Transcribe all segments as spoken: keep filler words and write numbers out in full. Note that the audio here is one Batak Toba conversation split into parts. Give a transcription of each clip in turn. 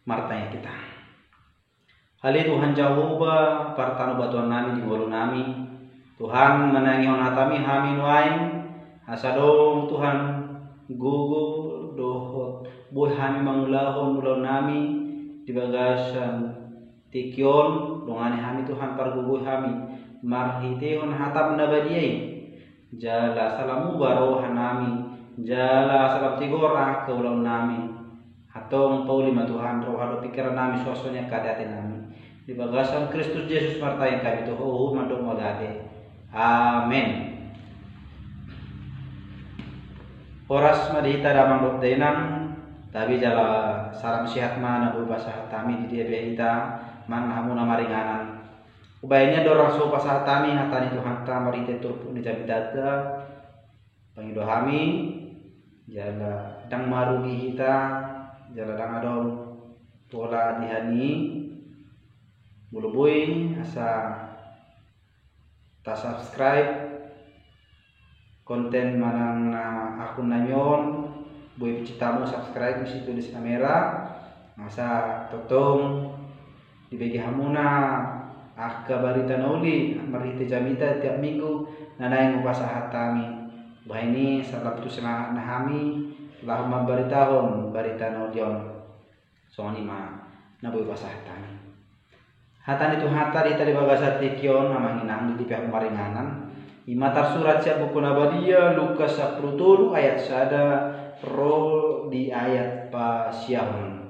Martangiang hita. Ale Tuhan Jahowa, partanobatuan nami di ngolu nami, Tuhan, manangihon hataMi hami nuaeng, asa adong Tuhan gogo dohot boi hami mangulahon ulaon nami di bagasan tingki on. Dongani hami Tuhan, pargogoi hami marhitehon hataM na badia i. Jala asa lam muba roha nami, jala asa lam tigor angka ulaon nami. Antong pauli ma Tuhan roha dohot pingkiran nami, suang songon i angka ateate nami. Di bagasan Kristus Jesus martangiang hami tu Ho, mandok mauliate. Amen. Horas ma di hita damang dohot dainang, tabi jala salam sehat ma na boi pasahat hami di dia pe hita, manang hamu na maringanan. Umbahen i andorang so pasahat hami hata ni Tuhanta marhite turpuk ni jamitanta, pangido hami, jala ndang marugi hita, jala ndang adong pola di hami, molo boi asa ta-subscribe konten manang na akun nami on, boi picinta hamu subscribe, disi tulis na merah, asa tongtong dibege hamuna angka barita na uli marhite jamita tiap minggu na naeng hupasahat hami. Umbahen i asa lam tu semangatna hami laho mambaritahon barita na uli on. Songon i ma na boi pasahat hami. Hata ni Tuhanta di hita di bagasan tingki on, amang inang, di dia pe hamu maringanan, i ma tarsurat sian buku na badia Lukas sampulu tolu ayat sada ro di ayat pasiahon.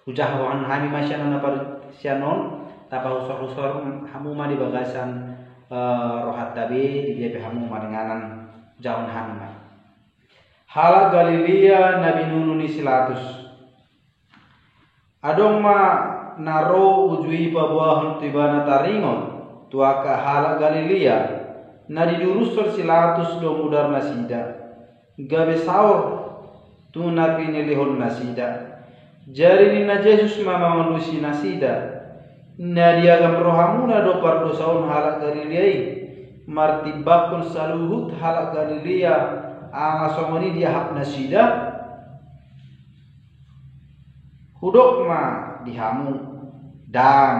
Hujahahon hami ma sian on, na par-, sian on, tapahusor-husor hamu ma di bagasan, eh, rohanta be, di dia pe hamu maringanan, hujahahon hami ma. Halak Galilea na binunu ni si Latus. Adong ma na ro uju i paboahon tu ibana taringot tu angka halak Galilea, na didurushon si Latus do mudar nasida, gabe saor tu na pinilihon nasida. Jadi ninna Jesus ma mangalusi nasida: Na diagam rohamuna do pardosaon halak Galilea i, martimbangkon saluhut halak Galilea, ala songon i diahap nasida? Hudok ma di hamu: Ndang,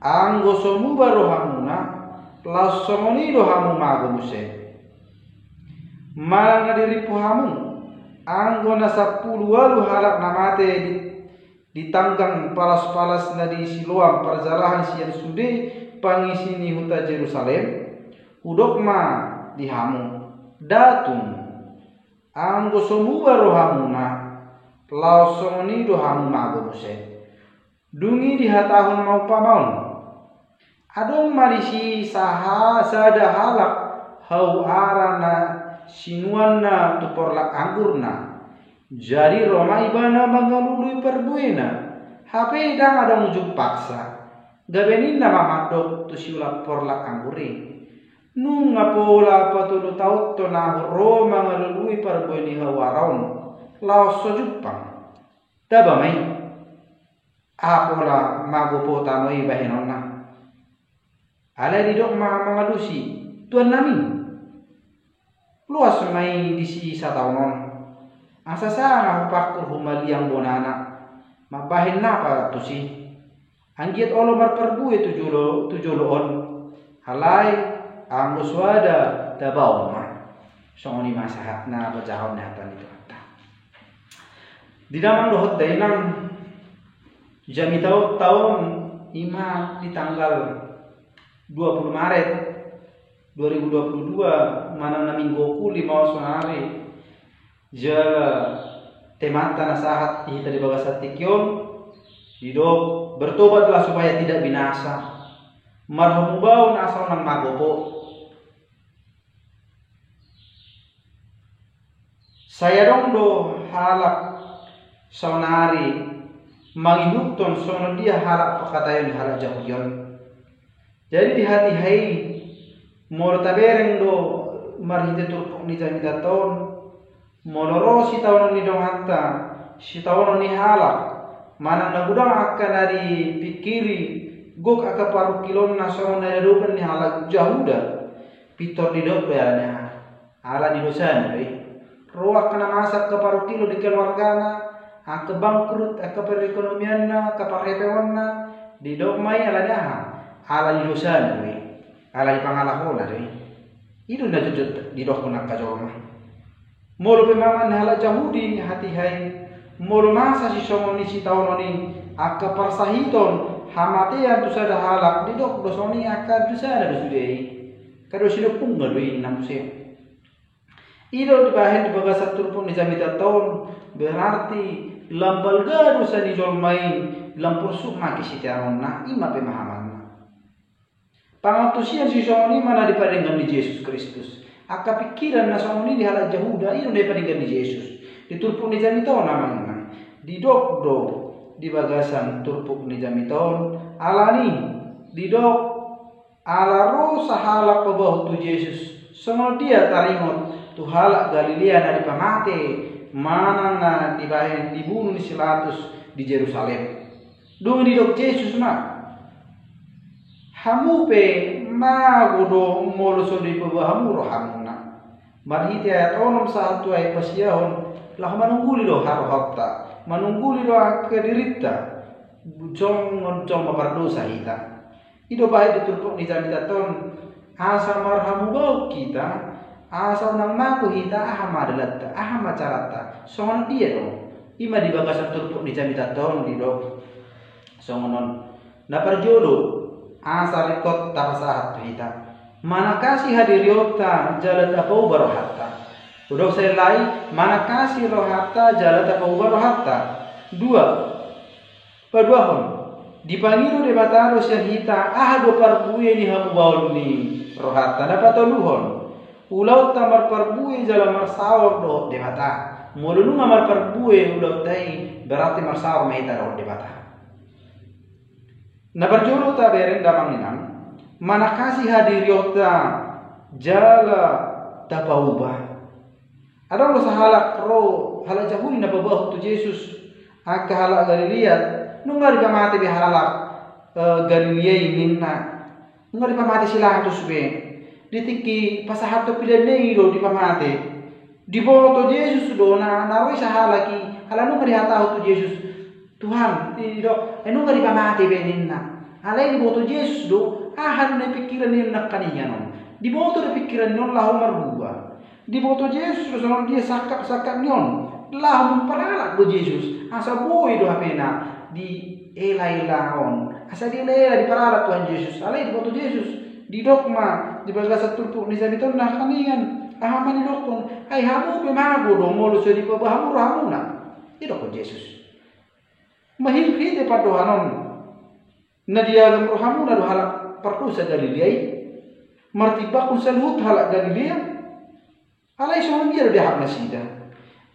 anggo so muba rohamuna, laos songon i do hamu mago muse. Manang na dirimpu hamu, anggo na sampulu ualu halak na mate di, ditanggang palas-palas na di Siloam parjalahan sian sude pangisi ni huta Jerusalem? Hudok ma di hamu: Nda tung. Anggo so muba rohamuna, laos songon i do hamu mago muse. Dung i dihatahon ma umpama on: Adong ma disi saha-, sada halak hau ara na sinuanna tu porlak anggurna. Jadi ro ma ibana mangalului parbuena, hape ndang adong jumpangsa. Gabe ninna ma mandok tu siulak porlak anggur i: Nunga pola patolu taon do ahu ro mangalului parbue ni hau ara on, laos so jumpang. Taba ma i. Aha pola mago po tano i bahenonna? Alai didok ma mangalusi: Tuannami, loas ma i disi sataon on, asa sanga hupangkur humaliang bonana, mambahen napa tusi. Anggiat olo marparbue tu jolo, tu jolo on. Alai anggo so ada, tabaon ma. Songon i ma sahat na pajahaon ni hata ni Tuhanta. Di damang dohot dainang, jamita on taon i ma di tanggal dua puluh Maret dua ribu dua puluh dua, manang na minggu okuli ma on sonari. Jala temanta na sahat di hita di bagasan tingki on, didok: Bertobatlah supaya tidak binasa. Marhamubaon asa unang mago po. Sai adong do halak saonari mangihuthon songon dia halak pangkataion ni halak Jahudi on. Jadi di hatiha i, molo tabereng do marhite turpuk ni jamitanta on, molo ro sitaonon ni donganta, sitaonon ni halak, manang na godang angka na dipingkiri, gok angka parungkilonna songon na niadopan ni halak Jahuda, pintor didok do i ala ni aha? Ala ni dosana do i. Ro angka na masa angka parungkilon di keluargana, Angka bangkrut, angka perekonomianna, angka parhepeonna, didok ma i ala ni aha? Ala ni dosana do i. Ala ni pangalahona do i. I do na jotjot didokkon angka jolma. Molo pe manang halak Jahudi hatiha i, molo masa sisongon i sitaonon i, angka parsahiton, hamatean tu sada halak, didok do songon i angka dosana do sude i. Angka dosa ni ompunna do i na muse. I do dibahen di bagasan turpuk ni jamitanta on, berarti lam balga dosa ni jolma i, lam porsuk ma kesetiaonna, i ma pemahamanna. Pangantusion sisongon i ma na dipadenggan ni Jesus Kristus. Angka pikiran na songon i di halak Jahuda, i do na dipadenggan ni Jesus. Di turpuk ni jamita on amang inang. Didok do di bagasan turpuk ni jamita on, ala ni, didok, ala ro sahalak paboahon tu Jesus, songon dia taringot tu halak Galilea na dipamate, manang na dibahen dibunu ni si Pilatus di Jerusalem. Dung i didok Jesus ma, hamu pe mago do molo so dipaboa hamu rohamuna. Marhite ayat onom sahat tu ayat pasiahon, laho manungguli do harohanta, manungguli do angka dirinta, songon jolma pardosa hita. I do bahen di turpuk ni jamitanta on, asa marhamubaon hita, asa unang mago hita, aha ma dalanta, aha ma caranta, songon dia do. I ma di bagasan turpuk ni jamitanta on didok songon on. Na parjolo, asa ringkot tapasahat tu hita. Manangkasi hadirionta jala tapauba rohanta. Hudok saellai, manangkasi rohanta jala tapauba rohanta. Dua, paduahon, dipangido Debata do sian hita aha do parbue ni hamubaon ni rohanta. Na patoluhon, ulaonta marparbue jala marsaor dohot Debata. Molo nunga marparbue ulaonta i, berarti marsaor ma hita dohot Debata. Na parjolo tabereng damang inang, manangkasi hadirionta jala tapauba. Adong do sahalak ro, halak Jahudi na paboahon tu Jesus, angka halak Galilea, nunga dipamate be halak, eh, Galilea i ninna. Nunga dipamate si Pilatus be. Di tingki pasahathon pidana i do dipamate. Diboto Jesus do na, na ro i sahalak i, ala nunga dihatahon tu Jesus, Tuhan, i do, eh, nunga dipamate be ninna. Alai diboto Jesus do, aha do na pikiran ni on nangkaningan on. Diboto do pikiran ni on laho marhua. Diboto Jesus do songon dia sangkap-sangkap ni on. Laho memperalat do Jesus. Asa boi do hapena dielaela on. Asa dielaela diperalat Tuhan Jesus. Alai diboto Jesus. Didok ma di bagasan turpuk ni jamita on nangkaningan. Aha ma nidokkon? Ai hamu pe mago do molo so dipaboa hamu rohamuna. Didokkon Jesus. Marhitehite pandohan on. Na diagam rohamuna do halak pardosa Galilea i, martimbangkon saluhut halak Galilea. Alai songon dia do diahap nasida?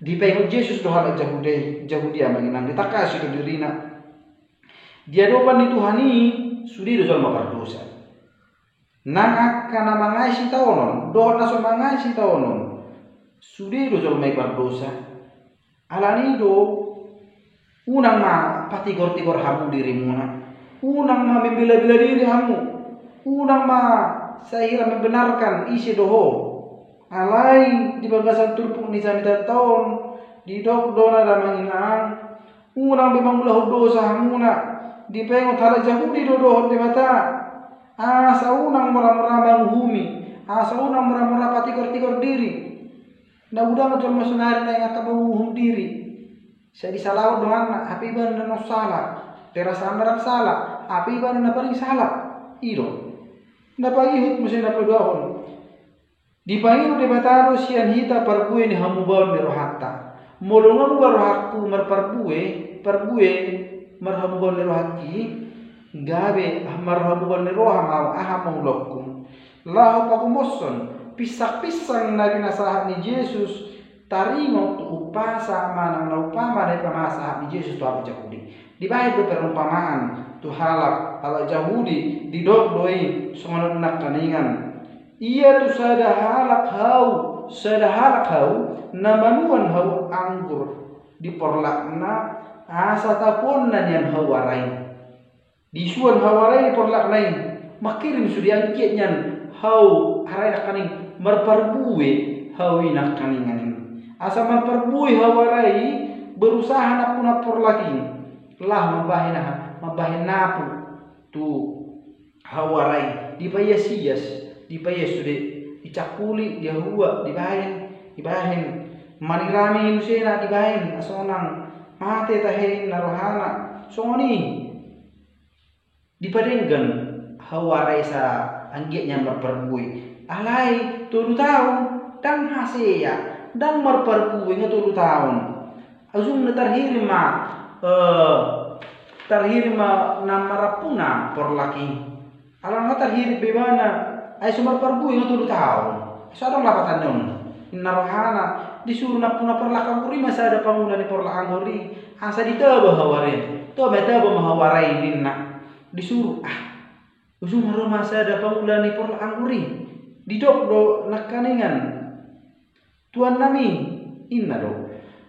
Dipaingot Jesus do halak Jahudi, Jahudi amang inang, ditangkasi do dirina. Di adopan ni Tuhan i sude do jolma pardosa. Nang angka na mangae sitaonon dohot na so mangae sitaonon, sude do jolma i pardosa. Alani i do, unang ma patigor-tigor hamu dirimuna. Unang ma membela-bela diri hamu. Unang ma sahira membenarkan ise do ho. Alai di bagasan turpuk ni jamitanta on, didok do na damang inang, unang be mangulahon dosa hamuna. Dipaingot halak Jahudi do dohot Debata. Asa unang mora-mora manguhumi, asa unang mora-mora patigor-tigor diri. Na godang jolma sonari na ingat manguhum diri. Sai disalahon donganna, hape ibana na sala. Dirasa na sala, hape ibana na paling sala. I do. Na paihut muse na paduahon. Dipangido Debata do sian hita parbue ni hamubaon ni rohanta. Molo nunga muba rohangku marparbue, parbue marhamubaon ni rohangki, gabe marhamubaon ni roha ma au, aha ma ulaonku. Laho pagomoshon pinsang-pinsang na pinasahat ni Jesus, taringot tu umpasa manang na umpama na pinasahat ni Jesus tu halak Jahudi. Dibahen do perumpamaan tu halak, halak Jahudi, didok do i songon on nangkaningan. Ia tu sada halak hau, sada halak hau, na manuan hau anggur di porlakna, asa tapuonna nian hau ara i. Disuan hau ara i di porlakna i, mangkirim sude anggiat nian hau ara i nangkaning, marparbue hau i nangkaningan i. Asa marparbue hau ara i, berusaha nampuna porlak i laho mambahen aha, mambahen napu tu hau ara i, dipaias-ias, dipaias sude, dicangkuli, diahua, dibahen, dibahen, manirami musena dibahen, asa unang mate tahe ninna rohana. Songon i dipadenggan hau ara i asa anggiat nian marparbue. Alai tolu taon ndang hasea, ndang marparbue nga tolu taon. Ujungna tarhirim ma, eh, tarhirim ma na marampuna porlak i. Alana tarhirim be ibana, ai so marparbue nga tolu taon. So adong lapatanna on. Ninna rohana, disuru nampuna porlak anggur i ma sada pangula ni porlak anggur i, asa ditaba hau ara i. Taba, taba ma hau ara i ninna. Disuru, ah, ujungna ro ma sada pangula ni porlak anggur i. Didok do nangkaningan tuannami, ninna do,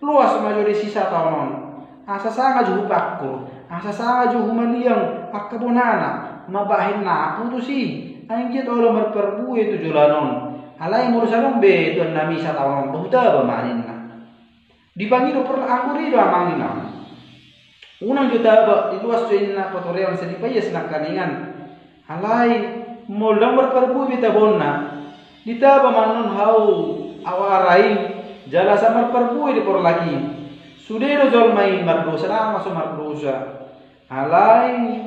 loas ma jo disi sataon on, asa sanga jo hupangkur, asa sanga jo humaliang angka bonana mambahen napu tusi, anggiat olo marparbue tu joloan on. Alai molo so adong be tuannami sataon on, do hutaba ma ninna. Dipangido porlak anggur i do amang inang. Unang jo taba, diloas jo ninna patureon, sai dipaias nangkaningan. Alai molo ndang marparbue be tabonna, ditaba ma annon hau ara i, jala asa marparbue do porlak i. Sude do jolma i mardosa, ndang ma so mardosa. Alai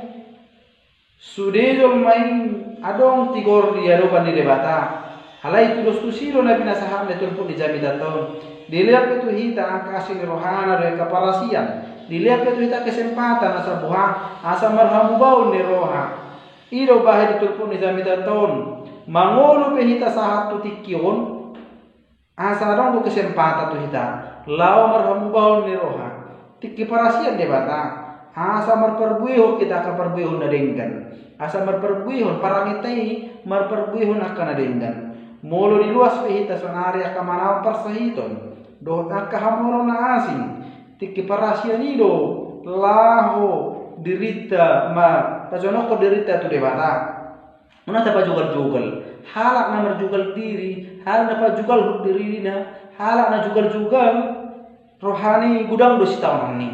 sude jolma i adong tigor di adopan ni Debata. Alai tudos tusi do na pinasahatna di turpuk ni jamitanta on. Dilehon pe tu hita angka asi ni rohana dohot angka parasian. Dilehon pe tu hita kesempatan asa boha, asa marhamubaon ni roha. I do bahen di turpuk ni jamitanta on. Mangolu pe hita sahat tu tingki on, asa adong do kesempatan tu hita laho marhamubaon ni roha. Tingki parasian Debata, asa marparbuehon hita angka parbuehon na denggan, asa marparbuehon paranginta i, marparbuehon angka na denggan. Molo diloas pe hita saonari angka manaon parsahiton dohot angka hamorona na asing, tingki parasian i do laho dirinta ma pajonokhon dirinta tu Debata. Unang tapajugal-jugal. Halak na marjugal diri, halak na pajugalhon dirina, halak na jugal-jugal rohana i, godang do sitaonon i.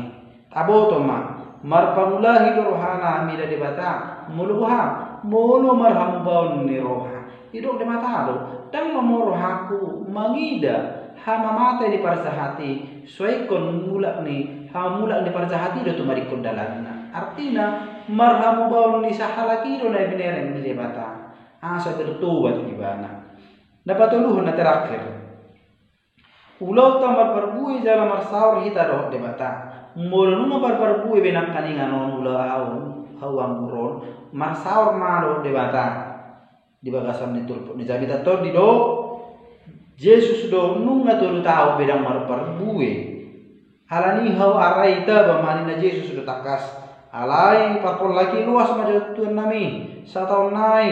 Taboto ma, marpangulahi do rohana mida Debata molo boha, molo marhamubaon ni roha. Didok Debata do, ndang lomo rohangku mangida hamamate ni parjahat i, suai ingkon mulak ni hamamate ni parjahat i do tumadingkon dalanna. Artina, marhamubaon ni sahalak i do na binereng ni Debata, asa bertobat ibana. Na patoluhon, na terakhir, ulaonta marparbue jala marsaor hita dohot Debata. Molo nunga marparbue be nangkaningan on ulaon hau anggur on, marsaor ma dohot Debata. Di bagasan ni turpuk ni jamitanta on didok, Jesus do nunga tolu taon be ndang marparbue. Alani hau ara i, taba ma ninna Jesus do tangkas. Alai parporlak i, loas ma jo tuannami sataon nai,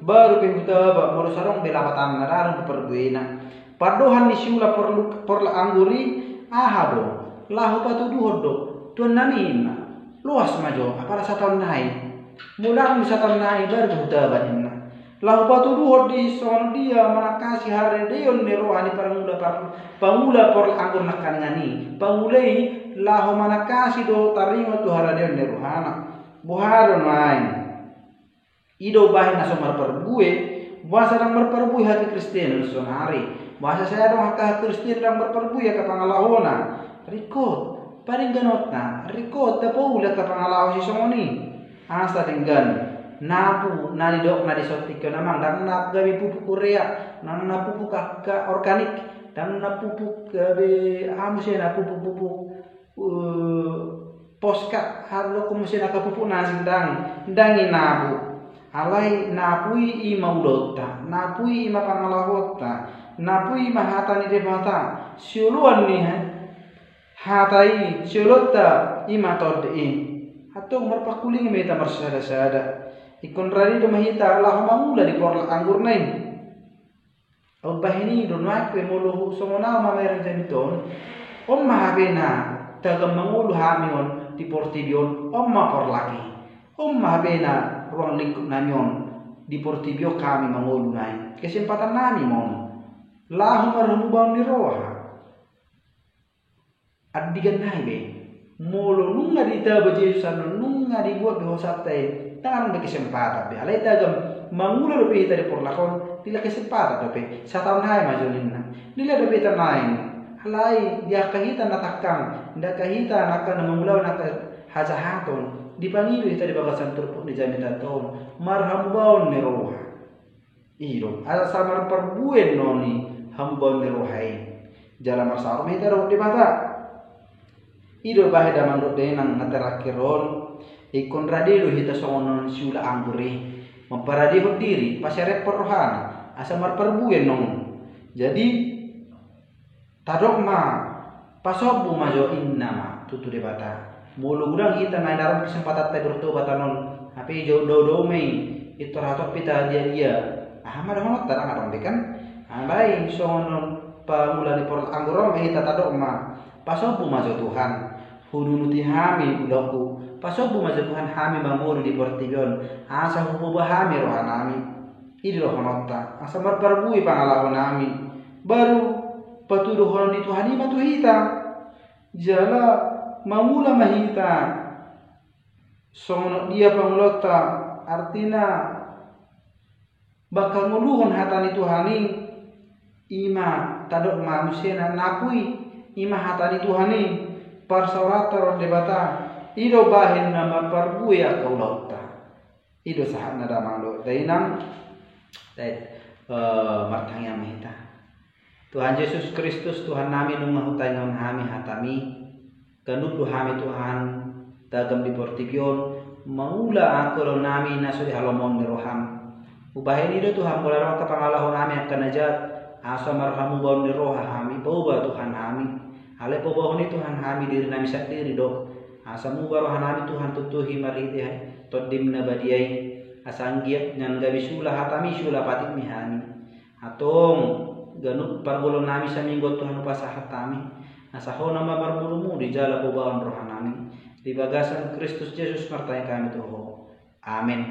baru pe hutaba molo so adong be lapatanna, ndang adong be parbuena. Pandohan ni siula porlu-, porlak anggur i aha do? Laho patuduhon do, tuannami ninna, loas ma jo, apala sataon nai. Molo adong sataon nai baru pe hutaba ninna. Laho patuduhon do i songon dia manangkasi haradeon ni roha ni pangula par-, pangula porlak anggur nangkaningan i. Pangula i laho manangkasi do taringot tu haradeon ni rohana. Boha do nuaeng? I do bahen na so marparbue, boasa ndang marparbue hakristenon saonari? Boasa sai adong angka hakristenon ndang marparbue angka pangalahona? Ringkot, padengganonta, ringkot tapauli angka pangalaho sisongon i. Asa denggan, napu na nidok na di son tingki on amang, ndang na gabe pupuk urea, ndang na pupuk angka organik, ndang na pupuk gabe aha muse na pupuk-pupuk, eh, poska, adong muse na angka pupuk na asing, ndang, ndang i napu. Alai napu i ima ulaonta, napu i ima pangalahonta, napu i ima hata ni Debata, sioloan ni ha-, hata i, sioloanta ima tondi i. Antong marpangkuling ma hita marsada-sada. Ingkon rade do ma hita laho mangula di porlak anggurna i. Umbahen i do nuaeng pe molo songon ahu mamereng jamita on, on ma hape na tagan mangolu hami on di portibi on, on ma porlak i. On ma hape na ruang lingkup nami on di portibi on hami mangolu nuaeng. Kesempatan nami ma on laho marhamubaon ni roha. Andigan nai be. Molo nunga ditaba Jesus annon, nunga dibuat be hosanta i, ndang adong be kesempatan be. Alai tagam mangula dope hita di porlak on, dilehon kesempatan dope. Sataon nai ma jo ninna. Dilehon dope hita nai. Alai di angka hita na tangkang, di angka hita na angka na mangulahon angka hajahaton, dipangido hita di bagasan turpuk ni jamita on marhamubaon ni roha. I do, asa marparbue annon i hamubaon ni roha i. Jala marsaor ma hita dohot Debata. I do bahen damang dohot dainang na terakhir on, ingkon rade do hita songon on siula anggur i. Mamparadehon diri, paserephon rohana, asa marparbue annon. Jadi, tadok ma, pasombu ma jo, ninna ma tutu Debata. Molo godang hita na naeng adong kesempatanta bertobat annon, hape jo dao-dao ma i, pintor hatop hita dia-dia. Aha ma dohononta, ndang adong be kan? Alai songon on pangula ni porlak anggur on ma hita, tadok ma, pasombu ma jo Tuhan, hudunuti hami ulaonku, pasombu ma jo Tuhan hami mangolu di portibi on, asa huboba hami rohanami. I do dohononta, asa marparbue pangalahonami. Baru patuduhonon ni Tuhan i ma tu hita. Jala mangula ma hita songon dia pangulaonta, artina mangkangoluhon hata ni Tuhan i. I ma, tadok ma muse na napu i, i ma hata ni Tuhan i, parsaoranta dohot Debata. I do bahen na marparbue angka ulaonta. I do sahatna damang dohot dainang. Dai, eh, martangiang ma hita. Tuhan Jesus Kristus, Tuhannami, nunga hutangihon hami hatami. Ganup do hami Tuhan, tagam di portibi on, mangula angka ulaonnami na so dihalomohon ni roham. Hubahen i do Tuhan, molo adong angka pangalahonami angka na jat, asa marhamubaon ni roha hami, paubahon Tuhan hami. Alai paubahon i Tuhan hami dirinami sandiri do. Asa muba rohanami Tuhan, tuntuhi marhite Tondim na badia i. Asa anggiat nian gabe siula hatami, siula patik ni hami. Antong ganup pargulahonnami saminggu on Tuhan hupasahat hami. Asa Ho nama marmulumulu jala paubahon rohanami. Di bagasan Kristus Jesus martangiang hami tu Ho. Amen.